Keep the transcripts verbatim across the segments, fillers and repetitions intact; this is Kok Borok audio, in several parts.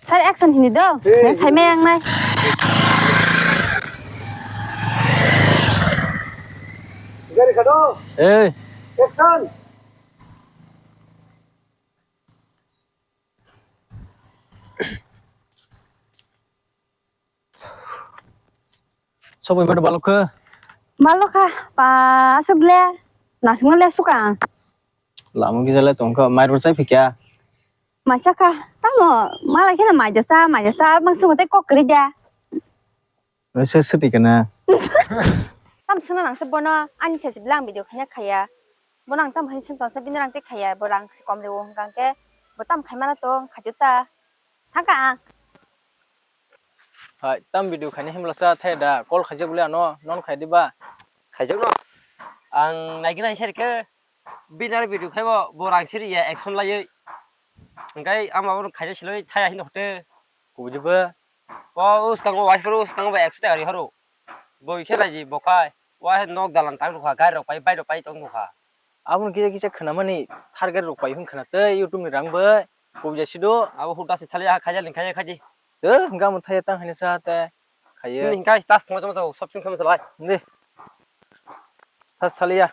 Sir, action hini do. Hey. Nang saimai ang nai. Gari khado. Hey. Action. Sokbai mano balok khe? Balok kha, pa aswk le, nasingma le suka ang. Lama gija le tong kha, mai rw chai phikya? Maisa kha, tamo malai kheno maija sa, maija sa, bang sungo tei kok kwrwi da. Sir, sir, twi kana? Tam sungna nang se bono, ani se jibla ang video khaina khaya. Bono ang tam hani sung tong sa, bini rang tei khaya, bo rang se kom rewo hwnkha hwnkhe, bo tam khai mano tong, khachu ta. Thangka ang. Hai, tam video khaina himla sa thaya da, call khaijak bwle ano, non khai diba? Khaijak no. Ang naigina isari khe, bini aro video khaibo, bo rang siri ya, action laiwi. Hwnkhe ang mabo khaijak siloi thaya hino hote. Kubui diba? O uskango, waisukro uskango ba ekso taka ri horo. Boi khe naidi bokai. Wa nok dalan tang rokha, gari rok pai, bike rok pai tong rokha. Aboni kisa kisa khwnamani thar gari rok pai hwn khwna tei YouTube ni rang bai. Kubui jasido. Abo huda se thali ha khaijak ling khaijak khaidi. Tei hwnkhe amo thaya tang hwnwi sa tei khaiya. Hini hwnkhe tas thangma chama chao, shopping khaima salai. Hwnkhe. Tas thaliya.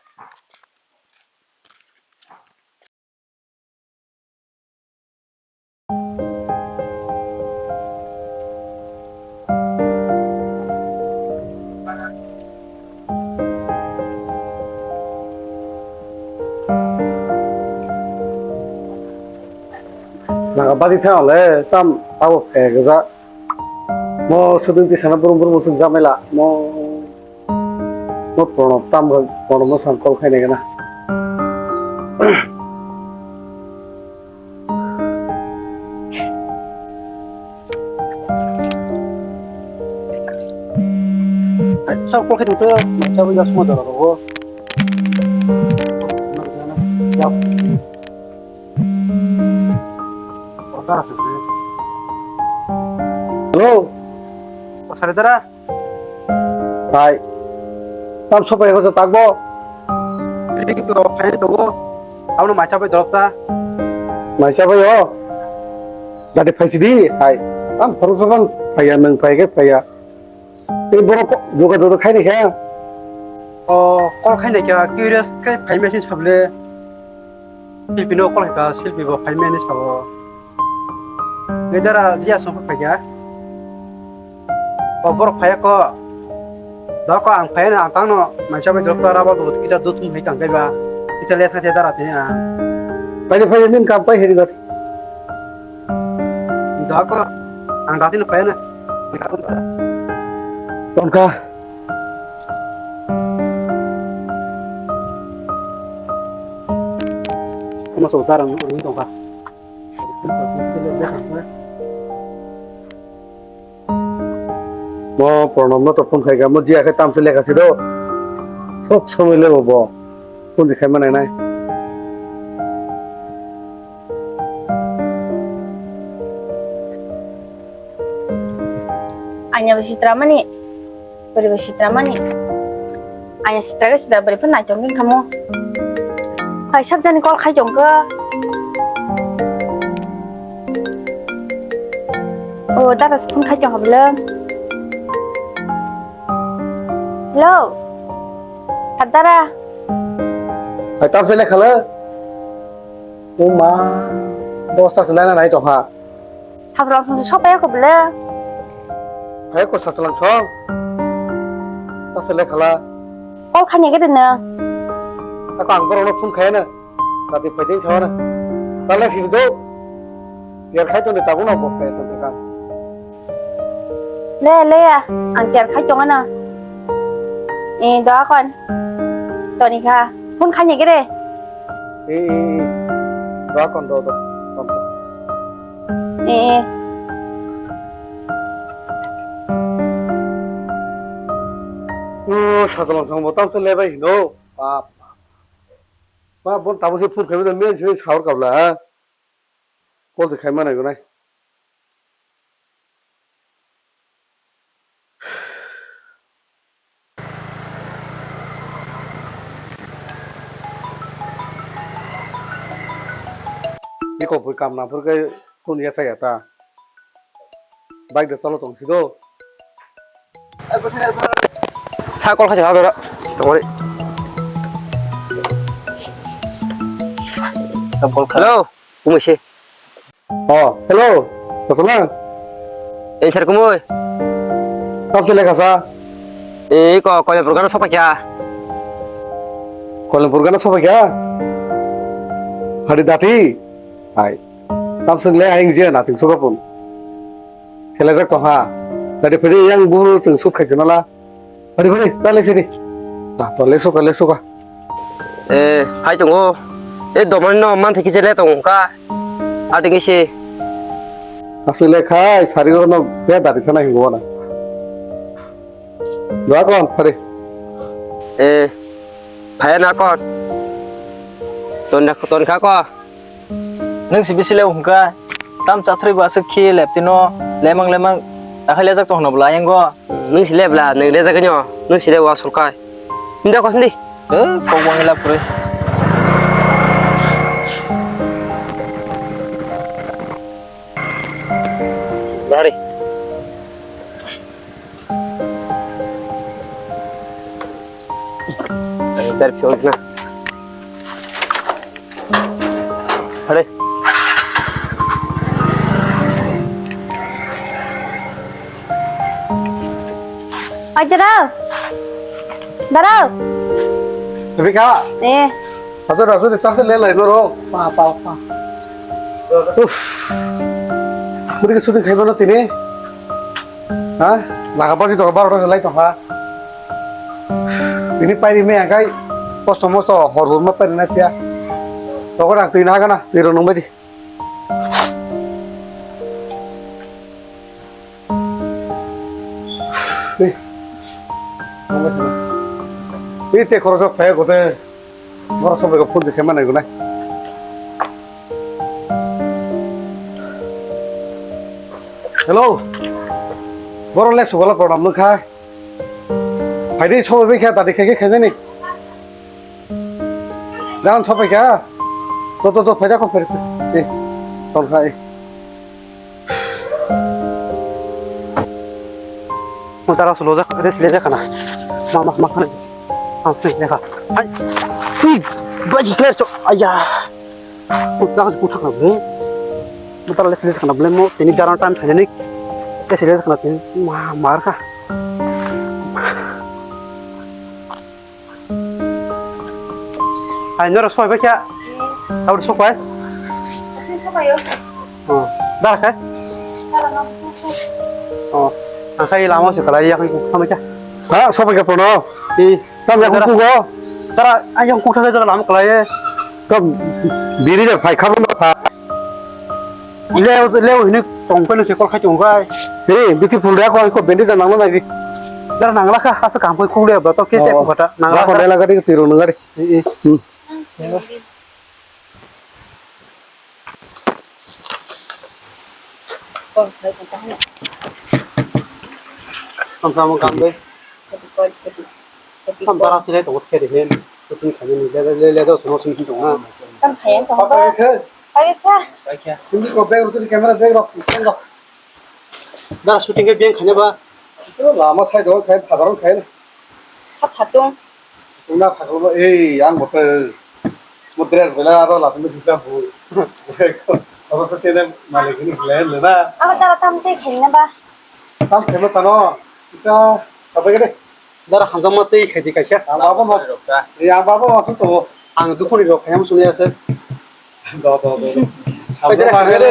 Naga badi thang le tam tabo phe gajak. Mo sudung tisana brum brum sung jamela mo. Mo Pranab tam Pranab no sam call khainai gana. Sab call khai tongto, ma chabwi gas mo dara rogo. Hello. O sari dara. Hai. Tam sopai ko tak bo. Ini kita phai tongo. Amo maisa bai dorop ta. Maisa bai o. Dati phai sidi. Hai. Tam phorok sopan phai ya nang phai ke phai ya. Tei borok ko joga joga khai naikha. O, call khai naikha, curious khe phai message sable. Silpi no call kha, Silpi bo phai mani sabo. Ngai dara jiya song phai kha. O, borok phai ko. Da ko ang phai na, ang tang no, mai chabai jok ta raba do, kita do thum hai kang kai ba. Kita le thang dara te a. Phai phai nin kam pai heri got. Dako, ang dati no payana. Tongkha. Kama so darang ang tongkha. Mo Pranab no to phone khaika, mo jiya khe tamse lekha si do. Sok somoi lebo bo. Phone di khai manai nai. Anya bai sitra mani, bwrwi bai sitra mani. Anya sitra khe sitra bwrwi phano naithok wngkha mo. Hai sabjani call khai tongkha. O dara se phone khai tongkha bwle. Hello. Sardara. Hai tamse lekha le. O ma, dosta se lana nai tongkha. Sasalang song se sopaya ko bwle. Hai ko sasalang song. Tamse lekha la. Call khani gede na. Ako ang borok no phone khaya na. Tati phaiding sawana. Tala siri do. Yer khai toni tabuk no bo kaya sa teka. Le, le ya, ang yer khai tongana. Eh, doa kon. Toni kha. Phone khani gede. Eh, eh, eh. Doa kon do, do. Kon do. Eh, eh. Oh, sasalang song bo tamse lebai hino. Bap. Ba, bon tabuk se phone khaimani men sini sahor kabla, ha? Call se khaima nai gonai. Iko pui kam na phur kai phone ya sa ya ta. Bike de chalo tong sido. Sa call khacha dora. Tongori. Hello, kumui se. Oh, hello. Kosona? Ei sir kumui. Kap se lekha sa? Ei ko Koilampur gana sopai kha. Koilampur gana sopai kha? Hari dati? Hai. Tam sung le aing je na ting soka pun. Khelajak tongha. Gari phiri yang buhuru chwng suk khai khwnala. Phari phari, ta le sini. Ta to le suka, le suka. Eh, hai tongo. Eh, domani no man thiki chele tong ka. Ating isi. Asli le khai, sari no be dari khana hingo na. Dua kon, phari. Eh, phaya na kon. Ton da, ton kha ko. Nwng si bisi le hwnkha, tam chathrwi bo aswk khi leptino lemang lemang takhai lejak tong hwno bwla ayang go. Nwng si le bwla, nwng lejak nyo, nwng si le wa surkai. Hinda ko hindi. Eh, kok wang ila puri. Bari. Dari fiol na. Hare. Oi, darau. Darau. Rebecca. Eh. Ajo, ajo, ni tase le lai noro. Pa, pa, pa. Uff. Muri ke shooting khai mano tini. Ha? Laga bagi to baro lai to ha. Ini pai ini angkai. Posto mosto horur ma pai na tia. Toko rang tui na gana, tui ro nung bai di. Ih. Ih, te khoroksa phai gote. Borok sobai phone khe manai gunai. Hello. Borok le subala program nung kha. Phaidi sobai bai kha, tadi khai khe khainani. Jangan sopai kha. To, to, to, phaida ko phai. Eh, tol khai. Mo tara sulo jak, res le jak na. Ma, ma, ma, ma. Ang sui le kha. Hai. Ui, baji kler cho. Aya. Mo tara ku thak na ble. Mo tara res le jak na ble mo. Tini jaran time thani ni. Res le jak na tini. Ma, mar kha. Ai, noro soi bai kya? Aur so kai? Asin so kayo. Oh, dar kai? Dar na. Oh, ang kai lama se kalai yang ku sama kya? Ha, so bai kya pono? I, tam yang ku go. Tara, ai yang ku thang jaga lama kalai. Kam biri da phai kha ba pha. Leo, leo hini tong phano se kol khai tong khai. He, beautiful da ko, ko bendi da nangma nai. Dara nangla kha, asa kam koi kule ba to ke te Oh. Ko kata. Nangla Ba ko kha. Lela gari tiro nang gari. Eh, eh. Hmm. Kam kam kam be. Kam bara sini tong khe de. Kuting khaini le le le le sunu sunu tong na. Kam khayang tong ba. Ayo kha. Hindi ko bag rok, camera bag rok, phone rok. Dara shooting ke biang khanya ba. Lama side rok khai, phadar rok khai. Sa chatung. Tungna sakol ba, ei, ang bote. Mo dress bela aro la tungna sisa bu. Oro sa chene malik ni le le na. Abo dara tam te khai na ba. Tam te ma sano. Sisa, apa gede? Dara hanjak ma tei khaidi kaisa. Ang baba ma. Sorry, rok ta. Ei, ang baba ma sung tongo. Ang dukhoni rok khaiyam sung ya se. Do, do, do, do. Oi, dara Ang baba khangare.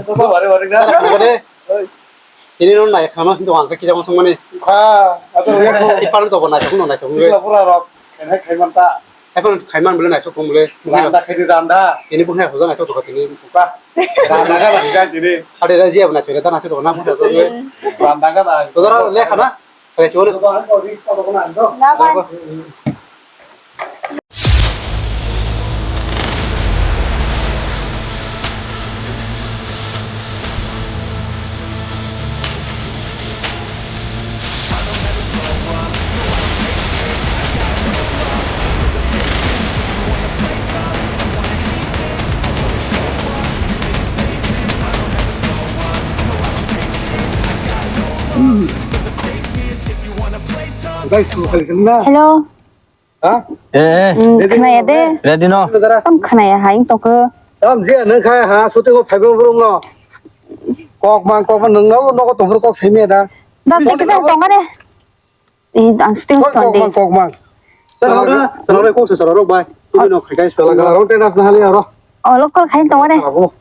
Baba bare bare na. Dara khangare. Oi. Ini non nai khama hintu ang kaki jama sung mani. Kha, ato ya ko. Ipar to bona sung nai sung. Sikla pura rok. Enai khaiman ta. Ekhon khaiman bole nai sung bole. Randa khaidi randa. Ini bukhna hoja nai sung to katini. Kha. Randa ka randa ini. Ade raji abna chore ta nai sung to na bukhna to. Randa ka randa. To dara le khana. Oke, cuman. Hello. Ha? Eh, eh. Hmm, ready khwnaya de. Ready no? Tam khwnaya hai tongkho. Tam je nang khai ha, shooting o phaibo borok no. Kok mang, kok mang, nang no, nogo tongphuru kok saimaya da. Da, tei kisa tongkha de. Eh, ang shooting o tong de. Kok mang, kok mang. Chalo, chalo, kok se chalo, rok bai. Ini no khai kai chalo. Chalo, rok te nas na hali aro. Oh, local khai tongkha de.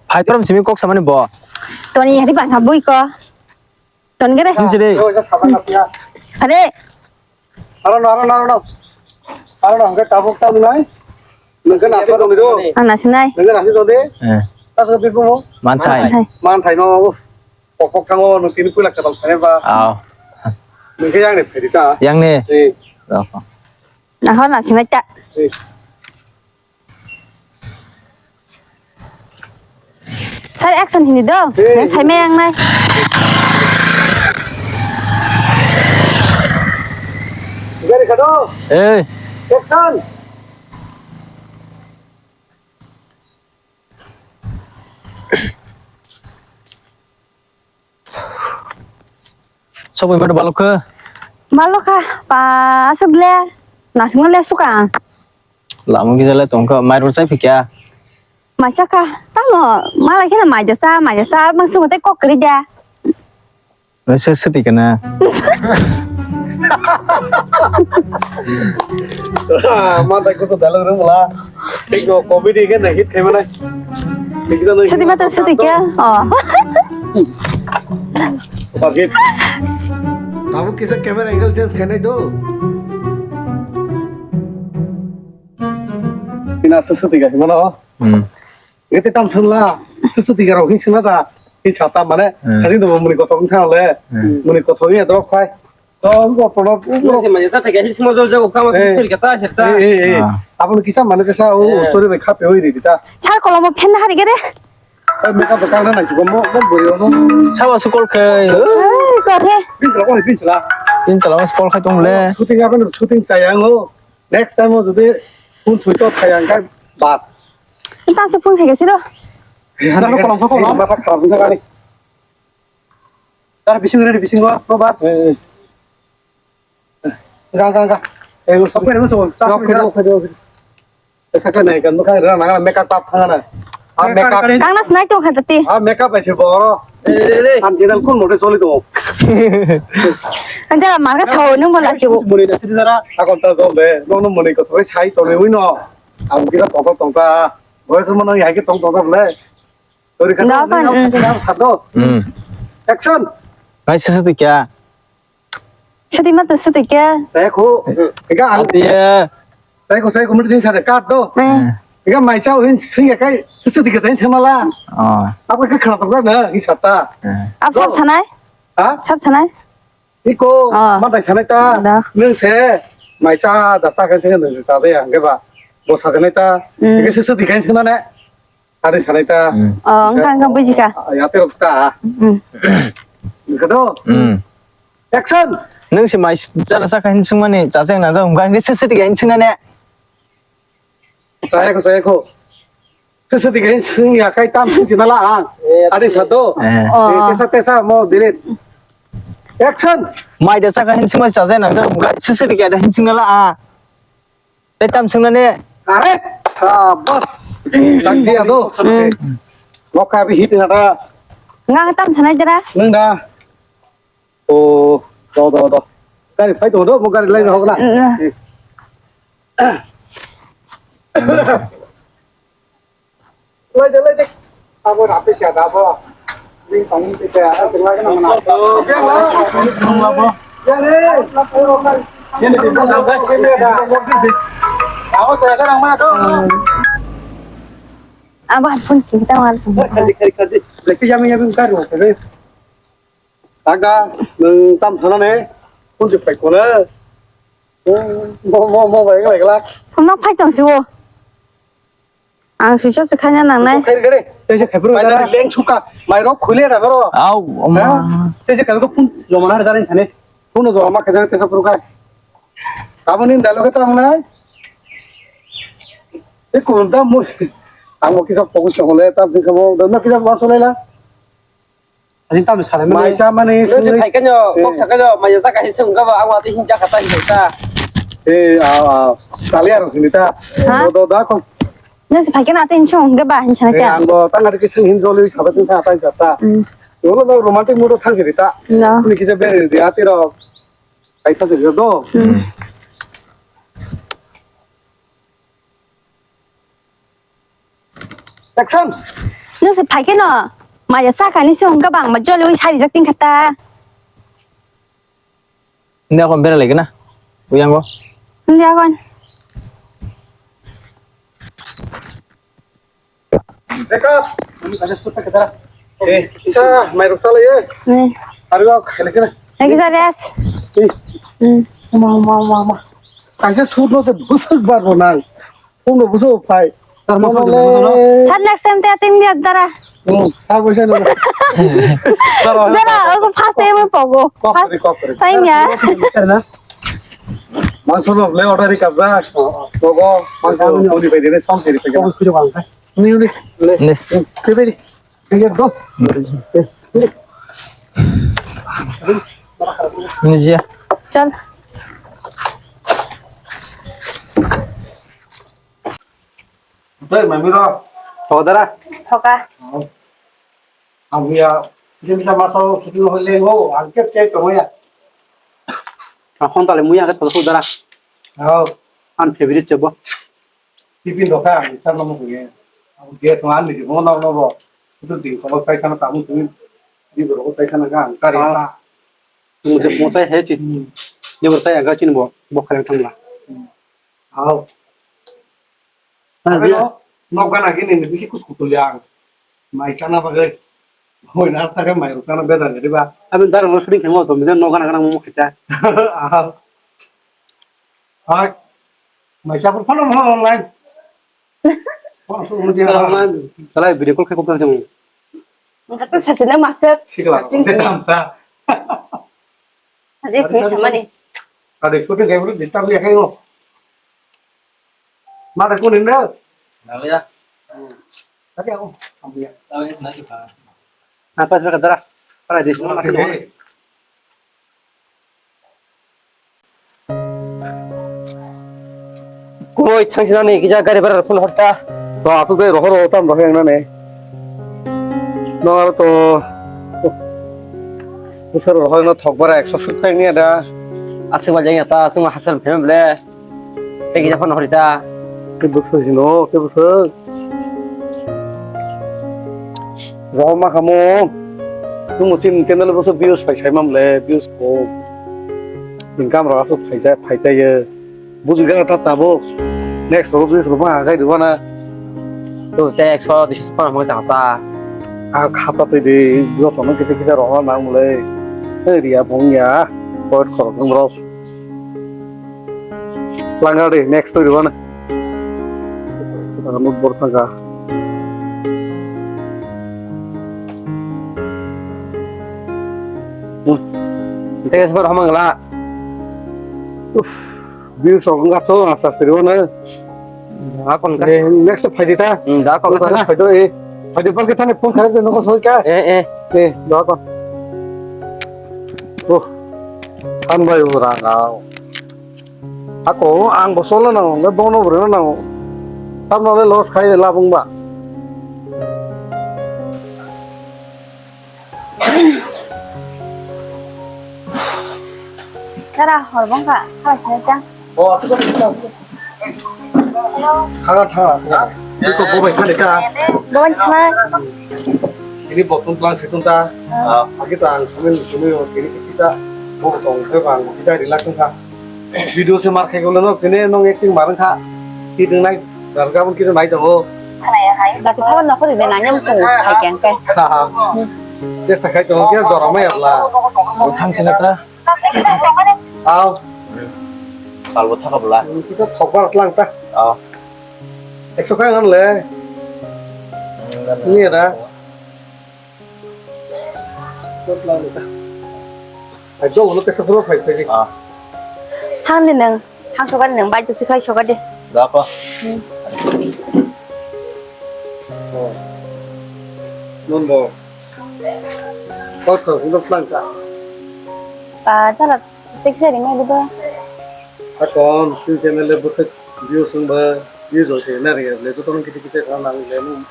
Hai torom simi kok samani bo. Toni hari bang ha bui ko. Tongkha de. Himse de. Are. Aro no, aro no, aro no. Aro no, hwnkhe tabuk tam nai. Nokhe nasi tongdi do. Ang nasi nai. Nokhe nasi tongdi. Eh. Taso bibu mo. Manthai. Manthai. Manthai no. Pokok thango nung tini puila katal thane ba. Aw. Nokhe yang ne phedi ta. Yang ne. Eh. Rokho. Naho nasi nai ta. Eh. Sir, action hini do. Hey. Nang saimaya ang nai. Gari khado. Hey. Action. Sokbai mano balok khe? Balok kha, pa aswk le, nasingma le suka ang. Lama kisa le tongkha, mairum chai phikya? Maisa kha, tamo, malai kheno maida sa, maida sa, bang sumo tei kok kwrwi da. Sir, sir, tikana. Ah, ma tai kusa dialogue rung la. Tiko comedy ke na hit khai mana. Sudi mata sudi kya? Oh. Super hit. Tabuk kisa camera angle change khai nai do. Ina sudi ka mana. Hmm. Ete tam sung la, susu tiga rok hin sung la da, hin sa tam mane, hmm, hari do muni kotor wngkha le, hmm, muni kotor ya drop khai. To go prono. Muni se mani sa phai ka hin sung jor jago kama, eh, sel ka ta, sel ta. Eh, eh, eh. Ah. Aboni kisa mane kisa o, eh, story bai khape oi ri ta. Sar kolomo phen na hari gere. Eh, makeup kang na nai ko mo, mo bori ono. Sawa su kol khai. Eh, kol khai. Pin chala, pin chala. Pin chala mas kol khai tong le. Shooting apa shooting sayang o. Next time o jodi phone switch off khai ang khai bad. Tase phone khai gesi do. Tar kolom kha kolom. Mata kharap wngkha ani. Tar bising re bising o, no ba. Eh, eh. Ga, ga, ga. Eh, o sokre mo so. Sokre, sokre. Esa ka nai kan mo ka ra na makeup tap thang na. Ah, makeup. Kang nas nai to kha tati. Ah, makeup ai se boro. Eh, eh, eh. Am jidal kun mote soli to. Ante la marga sao nung bola si bo. Muni na sidi dara. Akon ta jol de. Nong nong muni ko thoi sai to ne wi no. Am kira to to ta. Boy so mo nang ya ki tong to le. Tori ka. Nggak, kan, mm. Satu. Hmm. Action. Ngai susu tu kya? Sudi mata sudi kya? Teko. Ika ang. Ati ya. Teko, teko, mesti sini ada kat do. Eh. Ika mai chau hin sing ya kai susu tiga tadi sama lah. Oh. Apa ke kenapa na ini sata? Eh. Apa sab sanai? Ha? Sab sanai? Iko, ah, matai sanai ta. Da. Nung se mai sa da sa kan sing nung sa de yang ke ba. Bo sa sanai ta. Hmm. Ika susu tiga sing na ne. Ari sanai ta. Hmm. Oh, engkha, engkha, buji kha. Ya, te rok ta. Hmm. Engkha do? Hmm. Action! Nung si mai jala sa kain sung mani, cha cheng na jong, engkha, engkha, sisi tiga in sung na ne. Saya ko, saya ko. Sisi tiga in sung ya, kai tam sung si na la ang. Ari sa do. Eh. Oh. Eh, tesa, tesa, mo, delete. Action! Mai da sa kain sung mani, cha cheng na jong, engkha, sisi tiga da hin sung na la ang. Tei tam sung na ne? Are, sabas. Tak dia tu. Hmm. Loka bi hit na ta. Ngang tam sanai jera. Nung da. Oh, do, do, do. Gari phai do, do, mo gari lai na hok na. Hmm. Lai de, lai de. Abo rapi sia da bo. Ning tong ti ke, ah, tingla ke nama. Abo saya kan nama tu. Abo phone sing ta wal sing. Kadi, kadi, kadi. Lagi yami yami karo, kadi. Aga, nung tam sana ne. Phone sing pai kona. Mo, mo, mo, bai, bai, bai. Phone ma phai tong si wo. Ang switch off se khaina nangnai. Khairi gare. Tei se khaipuru. Bai dara leng suka. Mai rok khule ra garo. Au, oma. Ha? Tei se khaipuru phone joma na dara thane. Phone joma khaina tei se phuru kai. Aboni dalo khe tong nai. E kun da mo. Ang mo kisa focus ko le tam se kamo. Da na kisa ba solai la. Ani tamo salai mani. Mai cha mani. Nung se phai kanyo, kok sa kanyo, mai cha ka hin sung ka ba, ang wa ti hin cha ka ta hin ta. Eh, aw, aw. Sali aro hin ta. Ha? Do, do, da kok. Nung se phai kanyo, atin sung ka ba, hin sa Eh, ka. Ang do, tang ari kisang hin joli sa ba tin ta, ta, ta. Hmm. Yo lo romantic mood thang siri ta. No. Ni kisa be ri ati ro. Ai ta siri do. Hmm. Action! Nung se phai khe no, maya sakani se hwnkha bangma jolwi sari jak tin kha ta. Hindi ako bera lagi na, uyang ko. Hindi ako. Eka, eh, isa, mai rok sala ye. Ni. Ari ko, khaile kena. Lagi sa res. Eh. Hmm. Ma, ma, ma, ma. Kaisa sut no se busuk bar bo nang. Phone rok buso phai. Tar ma phone le. Sir, next time te ating dia dara. Hmm, sir, boisa no. Dara, aku first time pogo. Kok kori, kok kori. Time ya. Mangso no le order ri kabja. Pogo, mangso no ni bai dene som seri pai. Pogo kiri bang kai. Ni ni. Le. Le. Kiri. Kiri go. Ni jia. Chal. Tei mami ro. Tho dara. Thoka. Abuya, dia bisa masuk syuting hall le ho, angkat cek kamu ya. Akhon tale muya angkat tho dara. Oh. An favorite chebo. Tipin doka, angkat namu kuye. Abu dia seman ni mo na no bo. Itu di kalau saya kana tamu tu di berokok saya kana kan kari na. Mujhe ponsai hai chi. Ni bertai aga chin bo, bo khalang thangla. Aw. Abe no, nok gana gini ni bisi kus kutul yang. Mai chana bagai. Hoi na ta ga mai rukana beda ni ba. Abe dar no shooting khemo to, mujhe nok gana gana mo khita. Aha. Hai. Mai chapur phano mo online. Phano shooting mo dia. Online. Salai video call khai ko phano. Maka to sasina masuk. Sikla. Cing. Tamsa. Ade sing samani. Ade shooting kai bulu disturb ya kai no. Mata kuning dah. Nang ya. Tapi aku ambil ya. Tahu ya, senang juga. Apa sudah kata? Para di semua masih. Koi thangsinani kisa gari bara phone horta. To asuk dai rohor rohor tam rohor nane. No ar to. Usar rohor no thok bara ekso sut thang ni ada. Asuk ma jeng ta asuk ma haksar phem ble. Tei kisa phone hori ta. Ke bwswk hino, ke bwswk. Rohor ma kamo. Tung musim channel bwswk views phai sai mam le, views ko. Income rok aswk phai jai, phai tai ye. Buji gana ta tabo. Next rok views rok ma agai rwa na. To te ekso, duiso phone mo jang ta. A khata twi de, joto no kisa kisa rohor ma mole. Ei riya bong ya. Koi khorok rok. Langari, next to one. Kita kan bor thangka. Hmm. Thanks for hamang la. Uff, views rok wngkha to, asa siri wana. Akon ka. Eh, next to phaidi ta. Hmm, da akon ka. Phaidi, eh. Phaidi pal kita ni phone khai de noko soi ka. Eh, eh. Eh, da akon. Oh. San bai ura ngau. Ako ang bo solo nango, nge bono bwrwino nango. Tamno le loss khai le labung ba. Dara, hor bong kha, kha sini ta. Bo, aku kan kita. Hello. Thangan, thangan. Iko bo bai khani ka. Bo bai khani. Ini bo tun plan situng ta. Ah. Agi ta ang sumin sumin ini kita. Bo tong ke bang kita relax ta. Video se mar khai gulo no, tini nong acting mar kha. Ki ding nai, dar gabon ki nai tongo. Dati thaban nokho ri de nang yam sung khai keng kai. Ha, ha. Chesta khai tongo khe jora mai abla. Thang sina ta. Aw. Palbo thaka bla. Kisa thokbar tlang ta. Aw. Ekso khai ngan le. Ni da. Ai, jok ulo kaisa phuru phai phai. Ah. Thang di nang, thang soka di nang, bai tu sikhai soka di. Da pa. Hmm. Oh. Non bo. Kok kok no plan ka. Ba, tala, teksa ri mai diba. Akon, tu channel le bwswk views wng ba, views o se na ri le, joto no kiti kiti ka nang le, nung,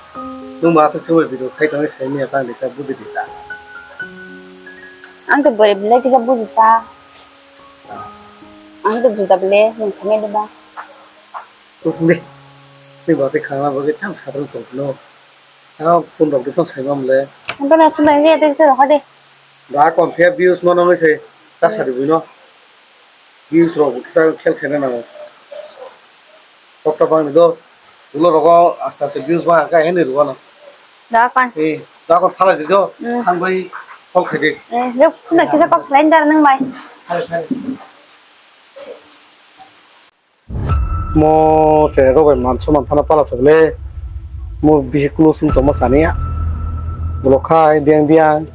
nung ma aswk se video khai tong sai ni ta ni ka budi di ta. Ang to bore belai kisa budi ta. Ang to buda bele, nung khamya diba. Tuk ni, ni ba se khana ba ke chang sa tong no. Ang phone rok de tong sai mam le. Ang to na sumai ni ate se ho de. Da kon phe views no no se ta sa di no. Views rok kita khel khena na. Kok ta bang do. Ulo rogo asta se views ba ka heni ruwa na. Da kan. Eh, da kon phala di do. Hmm. Ang bai kol khede. Eh, yo kuna kisa kok selain dar nang bai. Hai, hai. Mo tere rok bai manso manthana pala sagle. Mo bihik kulu sum tongma saniya. Bolok khai diang diang.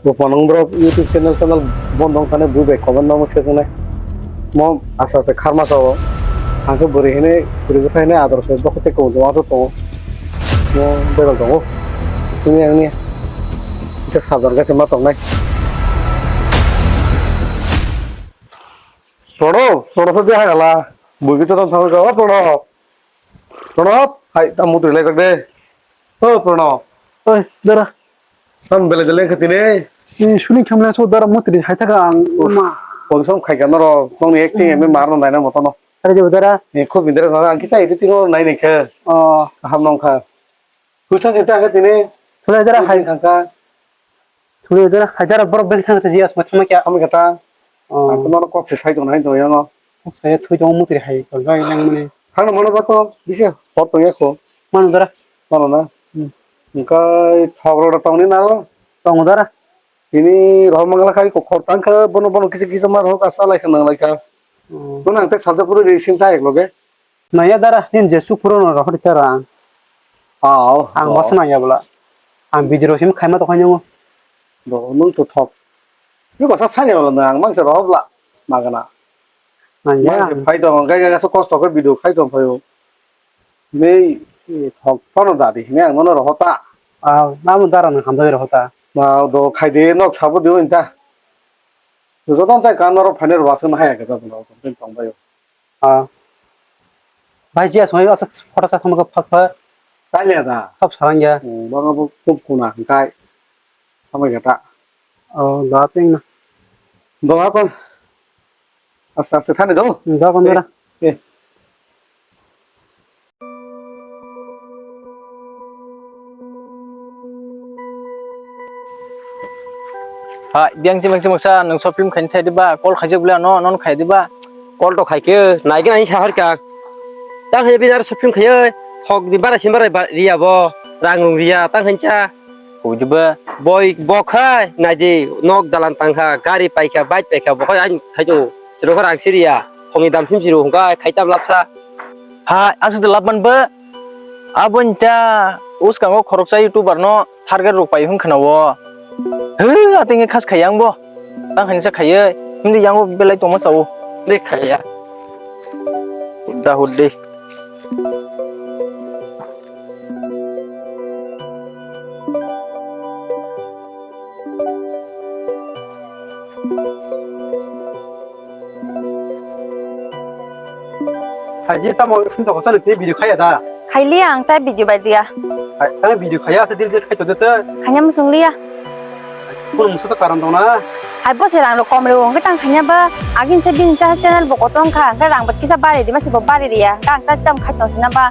Bo phano wng borok YouTube channel channel bondo wng thani bui bai comment no se tongnai. Mo asa se kharma sao. Ang khe bwrwi hwnwi bwrwi bwsa hwnwi ador se bokhe tei kubun joma tongo. Mo beral tongo. Tini ang ni kisa sajar gase ma tongnai. Prono, Prono se dia hala. Bui khe tong thang ka Prono. Prono, hai ta mutri lai de. O Prono. Oi, dara. Tam bele jele khatine. Ni suni khamle so dara mutri hai thaka ang ma. Konsong khai ka noro, nong ni acting eme mar no naina motono. Are je dara. Ni khub indre na ang kisa editing no nai ni khe. Oh. Ham nong kha. Kusa jeta khatine. Thule dara hai thangka. Thule dara hai dara borok bel thang jiya sma thama kya. Ami kata. Oh. Ang no kok se sai to nai to yang. Kok sai thui to mutri hai to jai nang mani. Thang no mano ba to bisi hot to ya ko. Mano dara. Mano na. Hmm. Engkai thok rok tongni naro. Tongo dara. Tini rohor mangla khai kok khor tang kha bono bono kisa kisa ma rohor asa lai kha nang lai kha. Hmm. Bono ang te sajak puro ri sim ta ek loge. Naya dara nin je su puro no rohor ta rang. Aw. Ang basa naya bla. Ang video sim khai ma to khai nyo. Bo nung to thok. Ni basa sanya bla nang mang se rohor bla. Magana. Naya. Mang se phai to ngai ga so kosto khe video khai to phaio. Nei, eh, thok phano dadi hini ang nono rohota. Ah, namo dara nang hamjagwi rohota. Ma do khaide nok sabo dibo inta. Joto tai kan norok phainai rwasong haya khe joto norok tong bai. Ah. Bai jiya songwi asa photo sa thangma phak phak. Tanya da. Khap sarang ya. Hmm, bang abo khub kuna hingkai. Tamo ya ta. Oh, da teng na. Bang akon. Aste aste thani do. Da kon dara. Eh. Hai, biang chimang chimang sa, nung shopping khaini thai diba, call khaijak bwle ano, non khai diba. Call to khaikhe, naigin ani sahar ka. Tang hai bidar shopping khaiye, thok di bara sim bara ba-, riya bo, rang rung riya, tang hai cha. Bujiba. Boi bo khai, naidi, nok dalan tang kha, gari pai kha, bike pai kha, bo khai ani thai to, chiro kha rang si riya, thokni dam sim chiro, hwnkha khai tam lap sa. Hai, aswk de lap man bo. Abo ni ta uskango khoroksa YouTuber no target rok pai hwn khna o. He, ating khas khayang bo. Tang hansa khaye. Hindi yango belai tongma sao. De khaya. Hudda huddi. Haji tamo phone to kosani tei video khaya da. Khaili ang tai video bai dia. Hai, ang video khaya asa dil dil khai to de te. Khanya musung liya. Kun musa to karon dong na. Hai bo se rang ro kom re wong tang khanya ba. Agin se bin ta channel bo kotong kha. Ka rang ba kisa bare di masi bo bare riya. Ka ang ta tam khai to sina ba.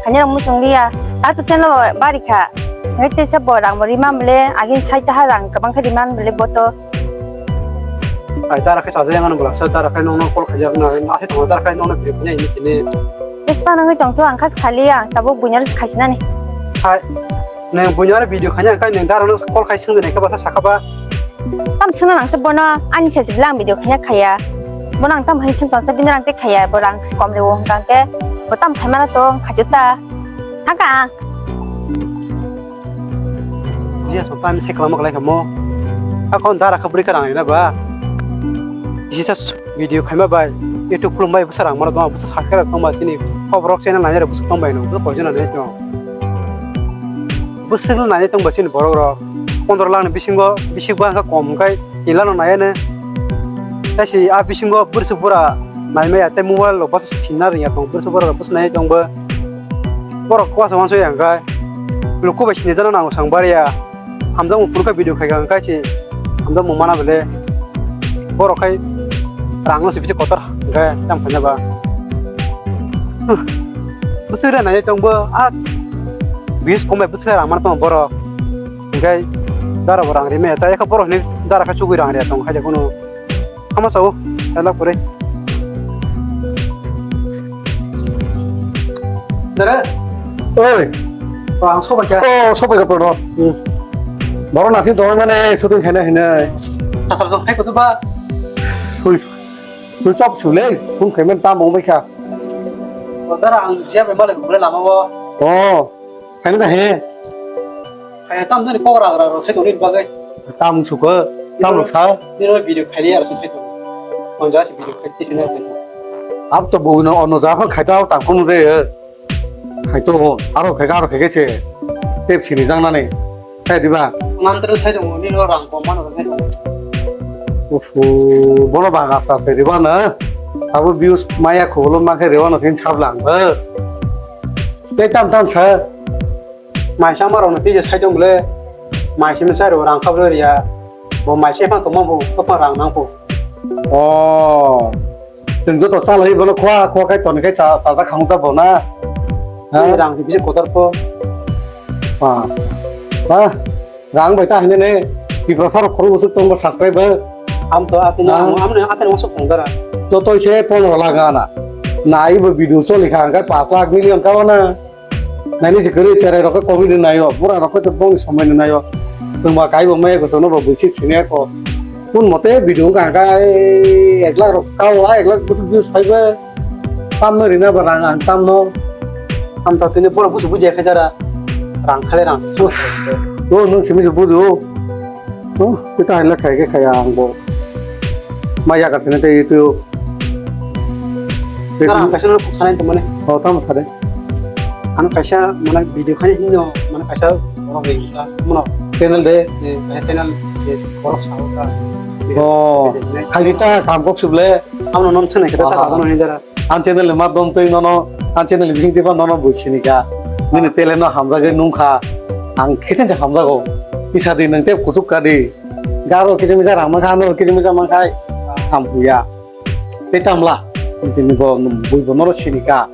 Khanya rang musung liya. Ta to channel bari kha. Ngai te se bo rang bo rimam le. Agin sai ta ha rang kabang kha rimam le bo to. Ai, dara khe chajakya mano bwlasa, dara khe nokno call khaijak na, asai tongo dara khe nokno video khaina hinwi tini. Bwswk nangwi tongtho, ang kha khali ang tabuk buino khaisnani. Hai, nwng buino video khaina, ang khe nwng dara no call khai swngdi naikhe bwsa sakha ba. Tam swngna nangsa bono, ani se jibla ang video khaina khaya. Bono ang tam hai swng tongsa bini rang tei khaya, bo rang kom rewo hwnkha hwnkhe, bo tam khaimano tong, khachu ta. Thangka ang. Jiya song time se kwlama kwlai kamo. Akon dara kha bwrwi kha rang ina ba. Jisa video khaima bai. YouTube khulum bai bwsa rang mano tong bwsa subscribe tong ba chini. Kobrok channel nai rok bwsa tong bai no. Bwsa poison nai tong. Bwsa nai tong ba chini borok rok. Pondro lakh ni bisingo, bisik ba wngkha kom hwnkhe, tin lakh no naiya ne. Tei si a bisingo bwrwswk bura naimaya tei mobile rok bwsa sinna rwngya tong, bwrwswk bura rok bwsa naiya tong bo. Borok kwbangsa wansuk ya hwnkhe, luku bai sinijana nango sang bariya. Hamjakmung phuru khe video khaikha hwnkhe si hamjakmung mana bele. Borok khai rang no se bisi kotor hwnkhe tam khaina ba. Bwswk rang nai tong bo a views kom bai bwswk rang man tong borok. Hwnkhe dara bo rang rimaya ta ekha borok ni dara kha chugui rang ria tong khaide kunu. Hama sao, elak pore. Dara. Oi. Ang sobai kha. Oh, sobai kha poro. Hmm. Boro nasi dong mane shooting khaina hinai. Asal dong hai kutu ba. Sui, sui chop sule, phone khaimani tam mong bai kha. O dara ang siya bai malai bumre lama o. Oh. Khaina da he. Kaya tam jani kok ragra rok sai tongni bagwi. Tam suka, tam rok sa. Nino video khaili ar sai tong. Konja si video khai tisi na. Ab to bo no ono ja pha khaita tam kum je. Khai to aro khai aro khai se. Tep sini jang nani. Khai diba. Mantra sai tong nino rang ko mano sai tong. Ufu, bono baga sa se diba na. Abo views maya kholo ma khe rewa no sin chap lang. Tei tam tam sa. Maisa ma rok no tei je sai tong bole. Maisa ma sai rok rang kha bole ya. Bo maisa phan tong ma bo to phan rang nang bo. Oh. Teng joto chalai bono khwa khwa kai ton kai cha cha khang ta bo na. Ha? Rang di bisi kotor po. Ha. Ha. Rang bai ta hine ne. Tipra sar khoro usuk tong subscribe. Am to atin am am ne atin usuk tong dara. Joto se pon la gana. Nai bo video choli kha kai pas lakh million ka na. Naini se kwrwi cherai rok khe comedy naio, bura rok khe bongni somoi no naio. Chwngba kaibo maya kwchwngno bo buisik siniya kho. Kun mote video wngkha hwnkha ek lakh rok kao, ek lakh bwswk views phaiba. Tamno rina ba rang ang tamno. Amtha tini borok busu bujiya khe jara. Rang khale rang se. O nwng simi se bujo. O kita hila khai khe khaya ang bo. Maya ka sini te itu. Nara ang kaisa no sanai tongmani. O tamo sare. Ano kaisa mana video khani hino mana kaisa borok bai wngkha mono. Channel de. Eh, kaisa channel de borok sao ka. O. Video khai ta kam kok suble. Amo non sanai kita. Aha. Sa kono hindara. Ang channel ni madom tei nono ang channel ni bising tiba nono buisini ka. Nini talent no hamjagwi nungkha. Ang khe se hamjago. Isa di nang te kuchuk ka di. Garo kisa misa rang mankha, ano kisa misa mankhai. Ham huya. Tei tamla, tini bo bui bo noro sini ka.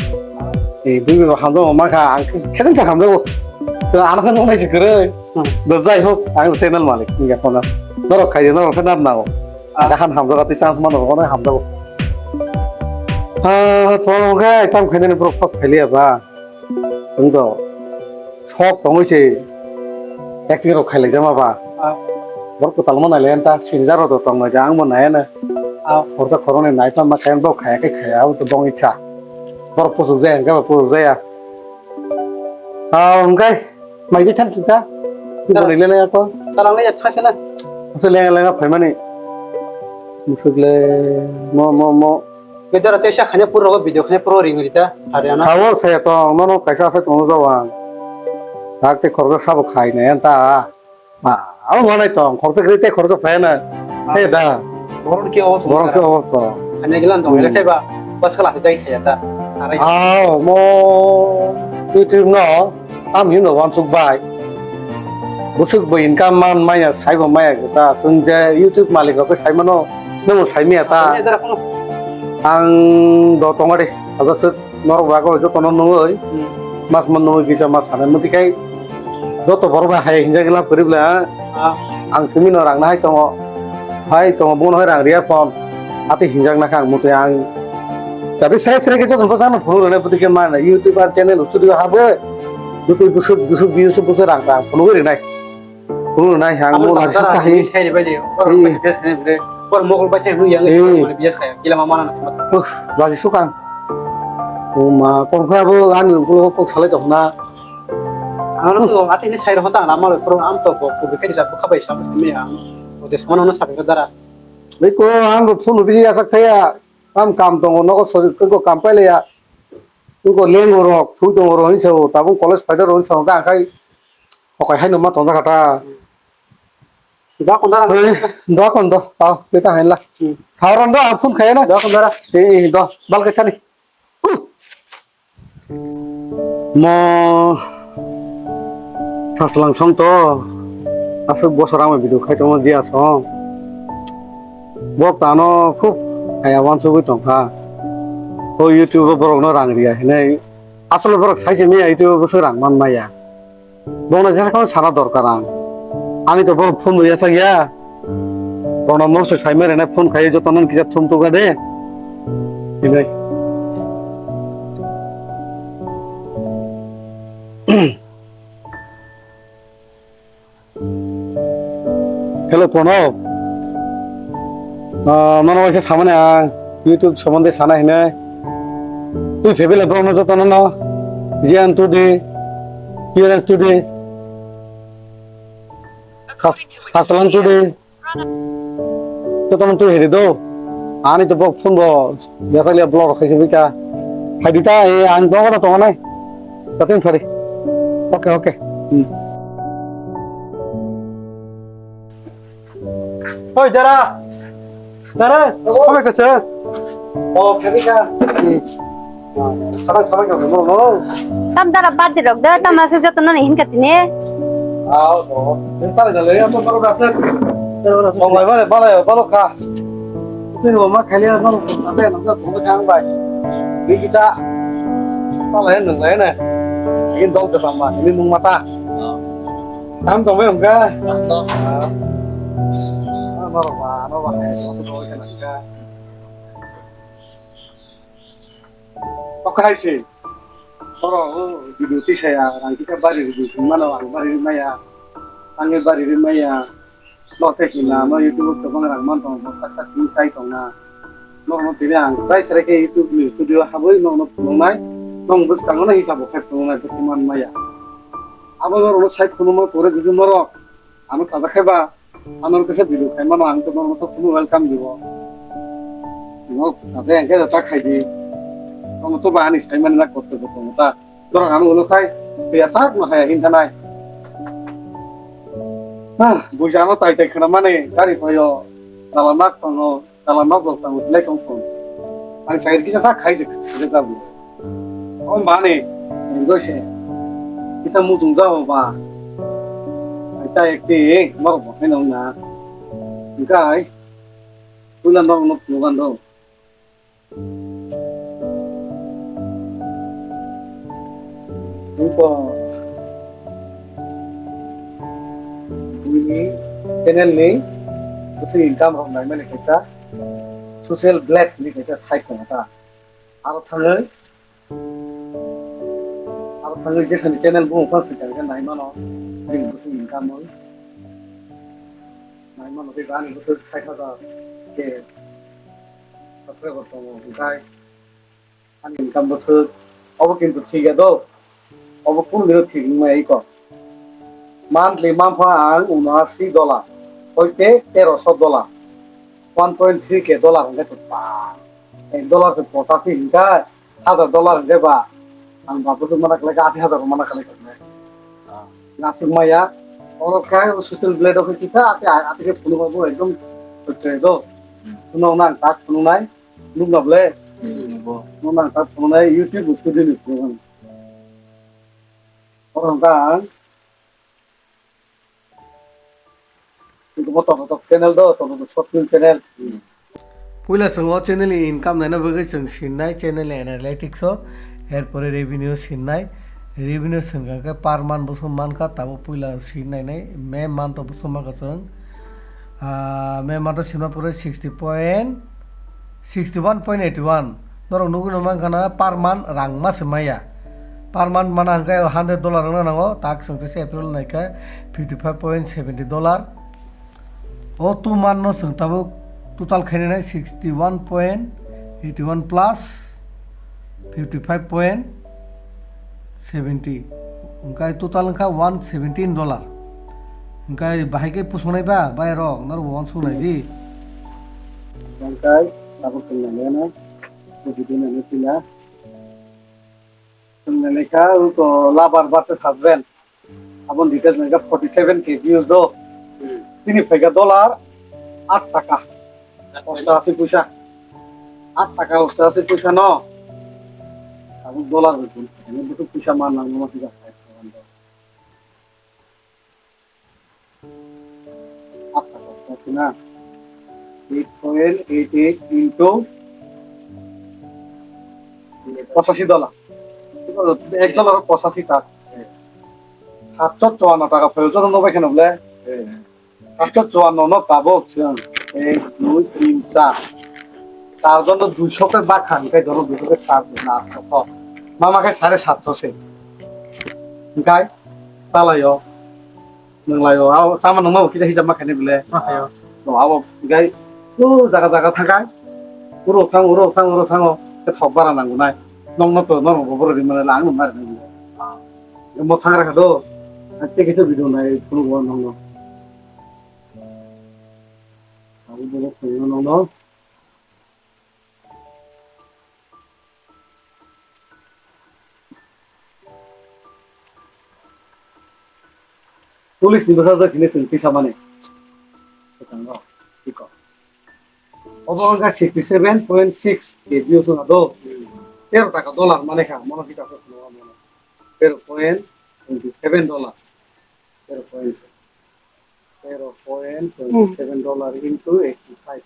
E bui bo hamjak ma kha, ang khe khe hamjak bo. To ano khe nongnai se kwrwi. Hmm. Do jai hok, ang channel malik, ngi kono. Norok khai norok khe nap nango. Ah. Aga han hamjak ati chance mano kono hamjak bo. Ha, to khe tam khainani borok phak phailiya ba. Wng do. Sok tongwi se acting rok khailaijama ba. Ah. Borok kwtal ma nailai ta sini jaro do tong naija ang bo naiya na. Ah. Khoroksa khoroknwi nai tongma khe bo khaya khe khaya abo to bong icha. Borok puchuk jaya hwnkhe bo puchuk jaya. Ah, hwnkhe mai je than sita. Tara. Bo rele na ko. Tara ngai thang sena. Asa lenga lenga phaimani. Musuk le mo mo mo. Bedara teisa khanya puro video khanya puro ring rita Haryana. Sao saya tong nono kaisa asa tong jawang. Tak te khoroksa sabo khai na yan ta. Ma, abo manai tong khoroksa kri te khoroksa phai na. Ah. He da. Boron ke o. Boron ke o to. Sanya gilan tong ele khai ba. Bas kala jai khaya ta. Arai. Ao mo YouTube no. Tam hino wansuk bai. Bwswk bo income man maya, saibo maya kwta. Chwng je YouTube malik rok khe sai mano, nwng bo sai maya ta. Ang do tongo de. Abo swk norok bago jotono nungwi. Hmm. Mas man nungwi kisa mas sanai muti khai. Joto borok bai hai hinjak gila puri bla. Ah. Ang simi no rang nahai tongo. Hai tongo bono hai rang riya phone. Ati hinjak nakha ang muti ang. Tapi sere sere khe jotono bwsano phone rwnai muti khe mana YouTube ar channel studio habwi. Bwswk, bwswk, bwswk, bwswk, bwswk rang rang phunugwi rinai. Phunugwi rinai ang. Amo mo lagi sara sukha hi. Ini sai bai de. Or Hmm. Best ni bre. Or mogol bai thai yang. Hmm. Mana biasa ya. Gila mama na. Uh, lagi sukha. Oh ma, kok kha bo ani ulo kok salai tong na. Ano to ati ni sai ro ta na mal pro am to bo ko bikari sa ko khabai sa mi ang. O je samano na sa dara. Bai ko ang bo phone bi ya sak thaya. Kam kam tongo nogo sori ko kam paile ya. Ko lengo rok, thui tongo rok hinsa o, tabung college phaida rok hinsa o, ta khai hokai haino ma tonjak kha ta. Doa kon dara. Oi, doa kon do. Tao, kita hain la. Hmm. Saoran do, ang phone khaya na. Doa kon dara. Eh, eh, do. Bal ke thani. Mo saslang song to. Asuk bosor ang video khai tongma dia song. Bok tano khub kaya wansugwi tongkha. O YouTube o borok no rang riya hinai. Asole borok sai se miya YouTube o bwswk rang man maya. Bono jesa khe sana dorkar ang. Ani to bono phone bo yasak ya. Bono mosok sai mare na phone khai joto nan kisa thum tuga de. Hinai. Hello, Pranab. Ah, nono waisa samani ang YouTube somonde sana hinai. Twi febile bono joto nono Jian Tudi, P R S Tudi, Has-, Haslang Tudi. Joto nono twi hiri do. Ani to bok phone bo Yatalia block khai se bika. Hai dita e ang dogo na tongo nai. Tatin phari. Okay, okay. Hmm. Oi, Dara. Dara, kome kasa? Oh, kami ka. Hmm. Kadang kami ka mo mo. Tam Dara birthday rok da, tam asuk joto no hin katine. Ah, oh. Ini salah jalan ya, apa baru dasar? Mau lai mana, mana ya, mana ka? Ini rumah kalian mana? Apa yang nonton rumah kang bai? Ini kita salah ya, nang lain ya. Ini dong ke sama, ini nung mata. Tam tong bai hwnkha. Tam tong. Ah, norok ba, norok ba, hai, norok ba, hai, norok ba. Okai se. Oro, o, video tisa ya, ang kita bari review mano, ang bari maya. Ang bari maya. Norok tei hwnna, no YouTube o kwbang rang man tongo, bo sak sak tini chai tongna. Norokno tini ang tei sere khe YouTube ni studio habwi norokno phunuknai, nong bwskango no hisabo khe phunuknai, bwswk man maya. Abo norokno sai phunukma pore jodi norok ano taja khe ba, ano kisa video khai mano, ang to norokno to phunuk welcome dibo. Norok taja ang khe ta khai di. Norokno to ba ani sai mani na korte bo tongo ta. Norok ano ulo khai, ya sak ma khai hin thanai. Ah, bujano tai tai khna mani, gari phaio, dalam nak tongo. Tala nok rok tang utlai tong phun. Ang chai kisa sa khai se khai se jabu. Om bani, enjoy se. Kita mutung jabo ba. Ai ta ekti, nok bo khai nong na. Engkai, pula nok nok nugan do. Engko, bini channel ni, bwswk income rok nai mani kaisa. Social Blade hinwi kaisa site tongo ta. Aro thangwi, aro thangwi jesani channel bumung phano swkang khe nai mano, bini bwswk income oi. Nai mano tei ani bwswk sait hajar ke subscriber tongo hwnkhe ani income bwswk obo kintu thik ya do. Obo kunu dino thik wngmaya iko. Monthly mampha ang uno asi dollar, hoite teroso dollar, one point three K dollar hwnkhe to ba, ek dollar se potasi hwnkhe, hajar dollar hwnkhe ba, ang ba bwswk mana khlai kha, asi hajar mana khlai kha. Nasuk maya, oro khe social blade o khe kisa ate, ate khe phunuk bo ekdom thwk thwk do. Phunuk nang tak phunuk nai, nuk na ble. Nuk nang tak phunuk nai, YouTube studio ni phunuk. Oro hwnkha ang tok tok channel do, tok tok short film channel. Puila chwng o channel ni income naina bagwi chwng sinnai channel ni analytics o, er pore revenue sinnai. Revenue swngkha khe per month bwswk mankha, tabuk puila sinnainai, May month o bwswk mankha chwng. Ah, May month o sinma pore sixty point, sixty one point eighty one. Norok nugwi no mankha na per month rang ma se maya. Per month mana hwnkhe hundred dollar wngna nango, tak chwng teisa April naikha fifty five point seventy dollar. O two month no chwng tabuk total khainai sixty one point eighty one plus fifty five point seventy, hwnkhe total wngkha one seventeen dollar. Hwnkhe bahai khe pusongnai ba, bai rok norok bo uansuk nai di. Hwnkhe tabuk chwng nai nai, o video nai nai pila. Chwng nai nai kha, o to lover versus husband. Aboni details nai kha forty seven K views do. Hmm. Tini phaikha dollar aat taka. Ostashi puisa. Aat taka ostashi puisa no. Tabuk dollar bai kun. Ini buku puisa man nang ma sih. Aat taka ostashi na. Eight point eight eight into pochashi dollar. Ek dollar pochashi taka. Satsho chuanno taka phaio joto no bai kheno bole. Satsho chuanno no tabok chwng ek, dui, tin, char. Char jono duisho khe bakha, hwnkhe jono duisho khe char, dui, na, atsho, kho. Mama khe sare satsho se. Hwnkhe chalaio, nwnglaio, abo chama nungma bo kisa hijab ma khainai bole. Ma khaio. No, abo hwnkhe o jaga jaga thangkha. Uro thang, uro thang, uro thango. Khe thok bara nango nai. Nokno to norok bo borok rimani le ang no ma rinai. Mo thangra kha do. Tei kisa video nai phunuk o nokno. Abo borok phunuk o nokno. Police ni bwsajwk hwnwi chwng tisamani. Kwchangno, tiko. Obo wngkha sixty seven point six K G o chwng ado. Tero taka dollar mani kha, mono kita ko khno mano. Tero point twenty seven dollar. Tero point, tero point twenty seven dollar into eighty five.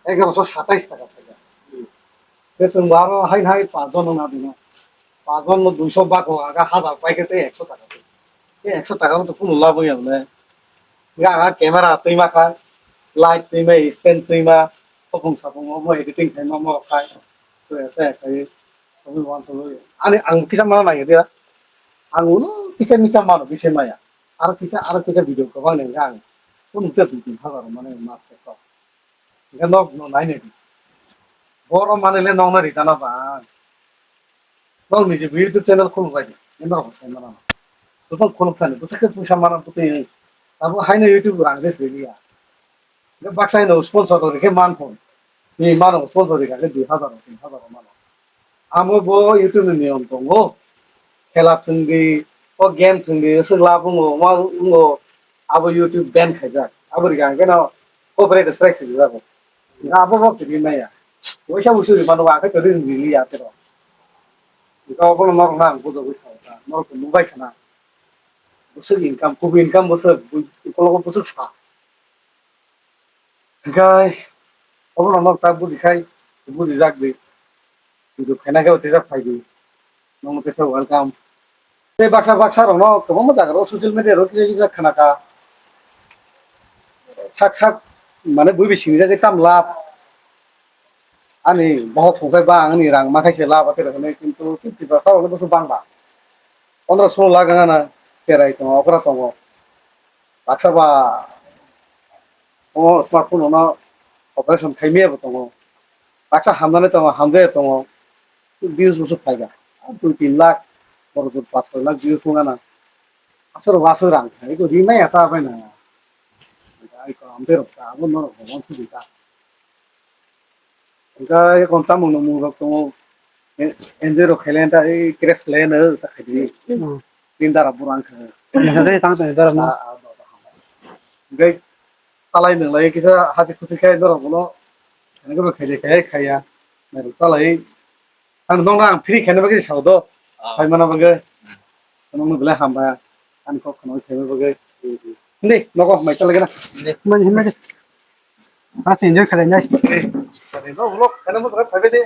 Egaroso satais taka thaiya. Tei chwng bo aro haino hai paanch jon wngna dino. Paanch jon no duiso bak o aga hajar pai khe tei ekso taka twi. Tei ekso taka no to kunu lab wngya le. Ga aga camera twi ma kha, light twi ma, stand twi ma, khopung sapung omo editing khai ma mo khai. To ese khai omo wan to ani ang kisa mana nai dia. Ang ulo kisa misa mano kisa maya. Aro kisa aro kisa video kwbang nang ang. Kunu te dui tin hajar mane mas khe sok. Hingke nok no nai nai di. Boro mani le nok nai rijana ba. Nok ni je YouTube channel khuluk bai di. Norok bo sai mana. Bwswk khuluk thani, bwswk khe puisa mana bwtwi. Abo haino YouTube rang res ri ya. Hingke baksa no sponsor rikhe man phone. Ni mano sponsor rikha khe dui hajar, tin hajar mano. Amo bo YouTube ni niyom tongo. Khela thwngdi, o game thwngdi, swk lab wngo, ma wngo, abo YouTube ban khaijak. Abo rikha hingke no copyright strike swijak jago. Hingke abo bo kwrwi maya. Waisa wusu ri mano, akhe kwrwi wng rili ya tero. Hingke obono norok no ang bujogwi sao ta, norok to nubai khana. Bwswk income, kubui income bwswk, bui-, ukologo bwswk sa. Hingke obono norok ta bujikhai, bujijak di. Video khaina khe tejak phai di. Nokno teisa welcome. Tei baksa baksa rokno kwbangma jaga rok social media rok kisa kisa khna kha. Sak sak mane bui bising jak tam lab. Ani bohok thung khai ba ani rang ma khai se lab ate rok hinui kintu Tiprasa rok no bwswk bang ba. Pondro solo lakh wngana cherai tongo, okra tongo. Baksa ba o smartphone no operation khai maya bo tongo. Baksa hamjani tongo, hamjaya tongo. Views bwswk phaikha. Dui tin lakh, borok jwk paanch soi lakh views wngana. Aswk rok aswk rang khai, eko ri maya ta bai na. Ai ko amte rok ta, abo norok bo wansuk di ta. Hingke eko tamung no mung rok tongo. E-, enjoy rok khailai ta, ei crash khailai no ta khaidi. Hmm. Tin dara burang kha. Nang dai tang tang dara no. Ah, ah, ba, ba, ba. Hingke talai nang lai kisa hati khuti khai norok bono. Hingke bo khaidi khai khaiya. Nang talai. Ang nong ang free khaina bagwi sao do. Ah. Khai mana bagwi. Nong no belai hambai. Ang kok khano khaina bagwi. Hindi, nogo mai chalai na. Hindi. Mai, mai. Asing enjoy khalai nai. Eh, no vlog, kana mo sakat phaibe de.